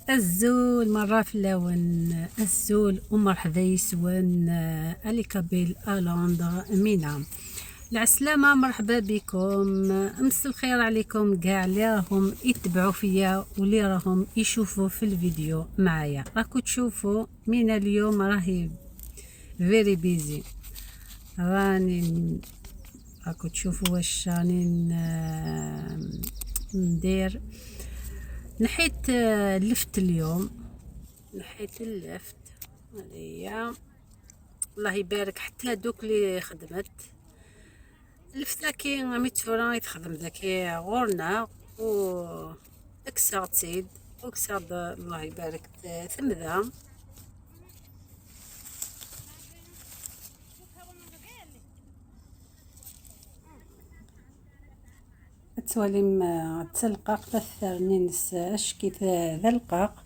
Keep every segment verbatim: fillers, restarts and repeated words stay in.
Azul merra fell-awen, azul u merḥba yes-wen, euh, à les Kabyles à Londres, Mina. Lɛeslama, merḥba bikum, mselxir ɛlikum ǧaɛ li raḥum itebɛu fiyya u li raḥum icufu fi lvidyu mɛaya. Raku tcufu Mina lyum rahi very busy. Rani n-, راكو تشوفوا واش راني ن-، ندير. نحيت، آه، اللفت اليوم، نحيت اللفت. هذه هي. الله يبارك حتى دوك اللي خدمت. اللفت كي مي تفورا يتخدم ذاكي غورنا و اكسغتيد، اكسغ، الله يبارك، ت-، ثمذا. التواليم، آه، تلقاق تثرني نس اشكي ذا القاق.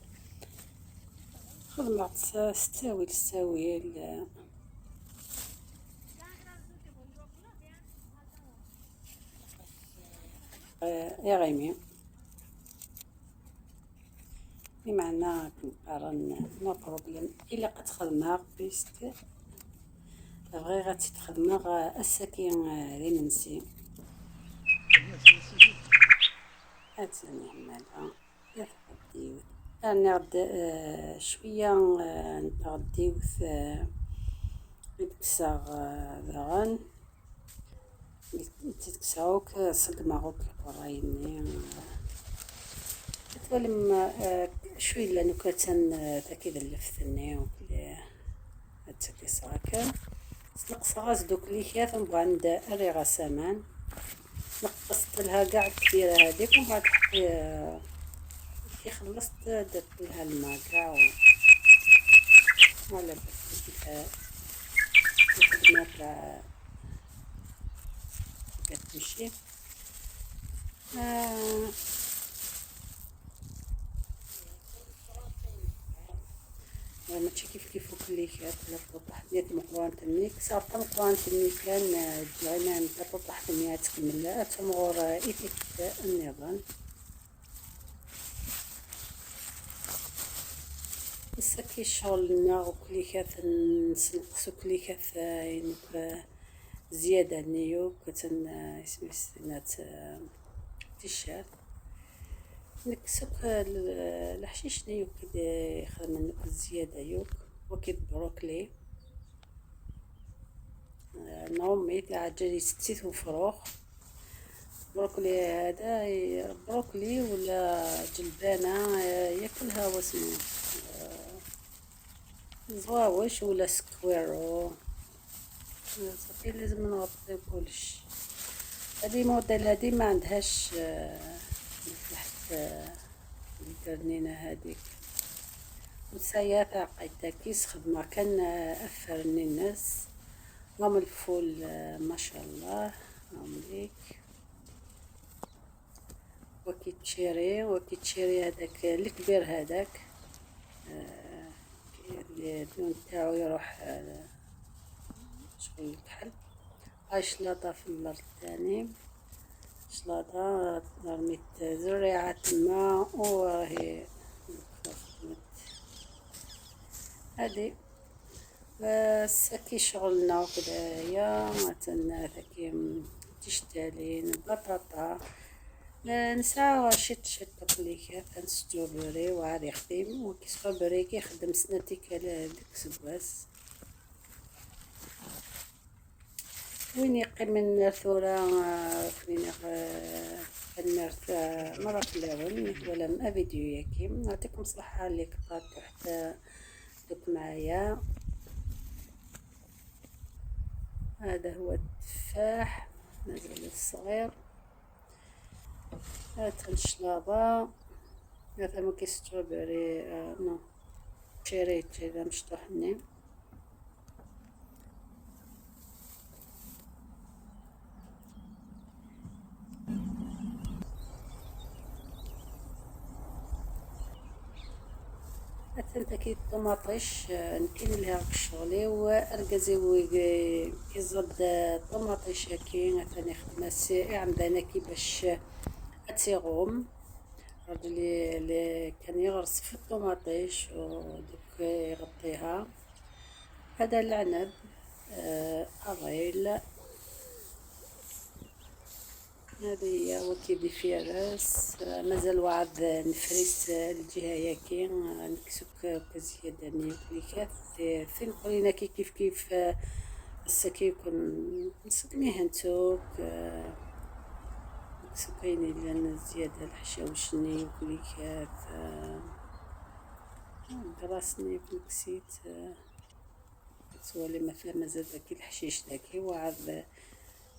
خدمت س-، ستاويل، ستاويل، آه، آه، يا غيمي. بمعنى كنقارن، no problem. إلا قد خدمة بيست، بغي غادي تخدمة غا الساكي، آه، لي منسي. أتسمع مالا. يا حبيبتي. أنا غد-، آه، شوية، آه، نتغديوث، آه، نكسر، آه، داغن. تتكساوك صدمة غوك القرايني. تولم، آه، شوي لانو كتن، آه، تاكيد اللفثني وكل هاتشكي صراكن. نقص غاز دوك ليكات ومن بعد اري غا سامان. نقصت لها كاع الكبيرة هذيك ومن بعد حطي، آه، كي خلصت درت لها الماء كاع و-، على بالك كيف الخدمة تاع كتمشي. آه. ماشي كيف كيف وكليكات، لا تطيح نيت مقران تميك، صافي مقران تميك كان، آه، دائما تطيح تميك تكمل، آه، تمغور، آه، إيفيكت النظام. السكي شغل لنا وكليكات، نسنقص وكليكات، آه، ينك، آه، زيادة نيو كتن، آه، اسمي ستينات، آه، تيشيرت. نكسك ال-، الحشيش نيو كده يخدم منك الزيادة يوك. وكيد بروكلي. آه، نومي تاع جري ستيت وفروخ. بروكلي هذا ي-، بروكلي ولا جلبانة، آه، ياكلها واسمو، آه، زواوش ولا سكويرو. آه، صافي لازم نغطيو كلش. هذه موديل هذه ما عندهاش، آه، تحت، آه، الكرنينة هذيك. وسايا تاع قيتا كيس خدمة كان، آه، أفرني الناس. راهم الفول، آه، ما شاء الله، راهم ليك. وكي تشيري، وكي تشيري هذاك الكبير هذاك، آه، اللي اللون تاعو يروح، آه، شغل الكحل. هاي شلاطة في الأرض تاني، شلاطة رميت زريعة تما وراهي خدمت. هادي بس كي شغلنا وكذايا، مثلا ثاكي تشتالين، بطاطا، آه، نسعى شت شت بليكات، ستروبري وعاد يخدم، وكي ستروبري كي يخدم سنتي كلا ديك سباس. وين يقيم من ثورة، آه، فين، آه، المرت، آه، مرة في الأول، ولا ما فيديو ياكي. يعطيكم الصحة اللي قطعتوا حتى دوك معايا. هذا هو التفاح، مازال الصغير. هذا الشلاضة، هذا ممكن ستروبري، آه، نو. تشيري، تشيري مشطوحني. أتنتكي الطوماطيش، آه، نكين لها الشغلي وأرقزي ويزد الطوماطيش كي مثلا يخدم السي عندنا كي باش أتيغوم. الراجل اللي كان يغرس في الطوماطيش ودوك يغطيها. هذا العنب، آه، أريل. هذه هي وكيدي فيرس. آه، مازال واعد نفريس الجهة ياكي، آه، نكسوك زيادة نيوك ليكات. في نقولينا كي كيف كيف، آه، السكي يكون نسقني هنتوك، آه، نكسوك كاين لنا زيادة الحشاوش نيوك ليكات، آه، آه، دراسني كنت نسيت، آه، سوالي ما فيها مازال داكي الحشيش داكي وعاد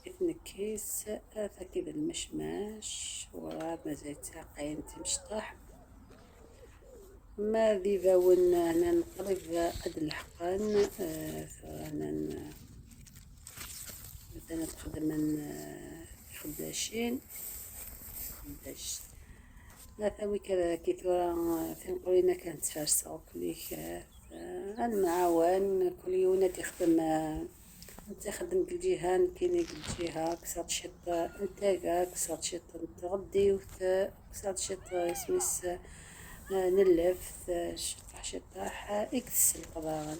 إثنكيس، آه، كذا المشماش، وراه مازال تاقين تمشطح. ما ذي ذاون هنا نقرب قد الحقن، آه، هنا ن-، مثلًا تخدم من، آه، خداشين، خداش. لا ثاوي كذا كي ثورة، آه، في نقولينا كانت فارسة وكلي كانت. آه، المعاون كل يوم يخدم، آه، انت خدم بالجهة، نكيني بالجهة، كسرت شطة انت كاع، كسرت شطة انت غدي وت-، كسرت شطة اسميس، آه، نلف، آه، شطح شطح، آه، اكتس القضاء.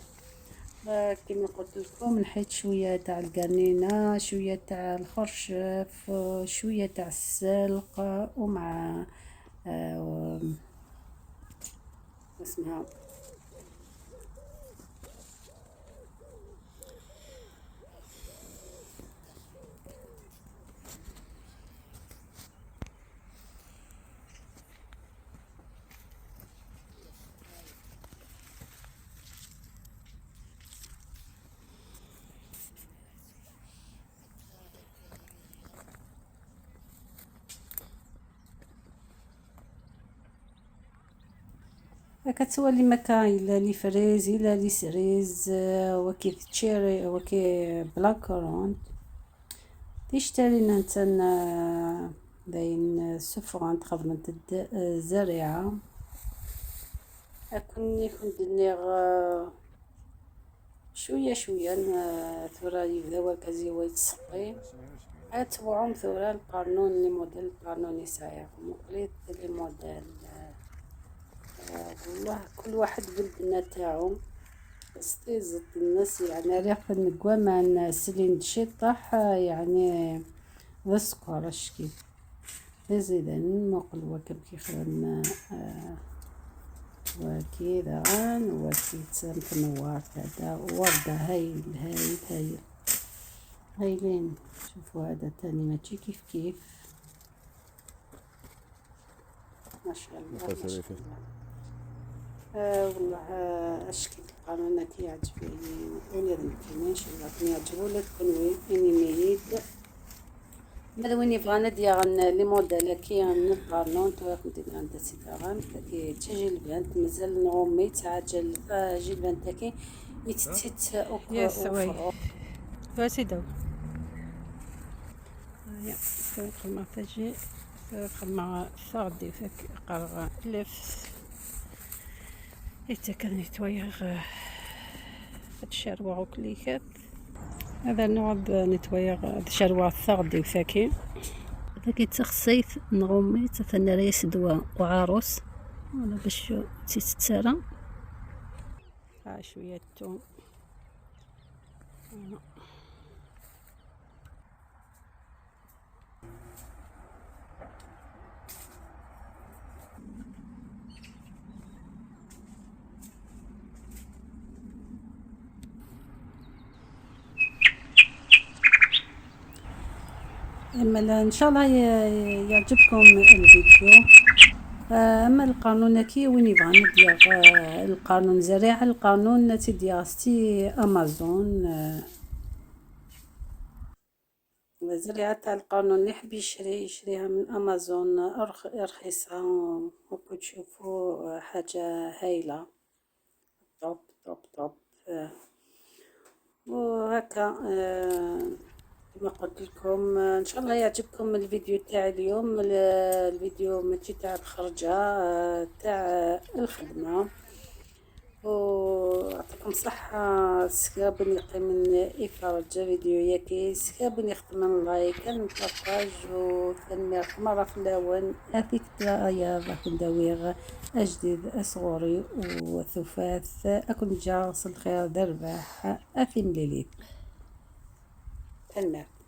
آه، كيما قلت لكم نحيت شوية تاع القرنينة، شوية تاع الخرشف، آه، شوية تاع السلق، آه، ومع، آه، اسمها كتولي مكا إلا لي فريز إلا لي سريز، آه، وكي تشيري وكي بلاك كورون. تشتري نتن، آه، داين سفغان تخدمت الد-، آه، الزريعة. أكون يكون دنيغ، آه، شوية شوية، ن-، ثورة يبدا وركزي ويتسقي. أتبعهم ثورة القانون، لي موديل القانون يسعيكم وقليت لي موديل. آه، والله كل واحد بالبنة تاعو. ستيزت الناس يعني ريح نقوى ما نسلين شي طاح، آه، يعني ذا السكر اشكي. زيدان مقل وكب كيخدم، آه، وكي داغن وكي تسمك نوار هذا وردة هايل، هايل، هايل. هايلين. شوفوا هذا تاني ماشي كيف كيف. ما شاء الله، ما شاء الله. آه، والله، آه، اشكي القانون كي يعجبني. وين هذا المكينة؟ ان شاء الله كون يعجبو لك، كون وين، اني ميت. ماذا وين يبغى ندير لي موديل كي نقارنو، نتورك ندير عند سيدي غان، كي تجي البنت مازال نغمي تعجل، آه، جي البنت كي يتتت أوك-، يا سوي. أوفر. يا سيدو. هيا، فرق ما تجي، فرق ما صادي فك قرغة لف. يتكن يتويغ، آه، هاد الشروة وكليكات. هذا النوع د-، نتويغ هاد الشروة الثغدي وثاكي. هذا كي تخصيت نغمي تثنى ريس دوا وعروس. ولا باش تتسرى. ها شوية الثوم. أما لا، إن شاء الله ي-، يعجبكم الفيديو. آه، أما القانون كي وين يبغى ندير، آه، القانون زريعة، القانون تيديا ستي أمازون، آه، الزريعة تاع القانون اللي يحب يشري، يشريها من أمازون، أرخ-، رخيصة، وكتشوفوا حاجة هايلة. طوب، طوب، طوب. آه. وهكا، آه، كما قلت لكم، آه، إن شاء الله يعجبكم الفيديو تاع اليوم. ال-، الفيديو ماشي تاع الخرجة، آه، تاع الخدمة. ويعطيكم الصحة. سكابن يقيمن يفرج فيديو ياكي، سكابن يختمن لايك، نبارطاج، وثنميرت مرة فلاون. أثيك ترايا راكم داويغ أجديد أصغوري وثفاث. أكون جاغس الخير درباح. أثي مليليت. ثنميرت.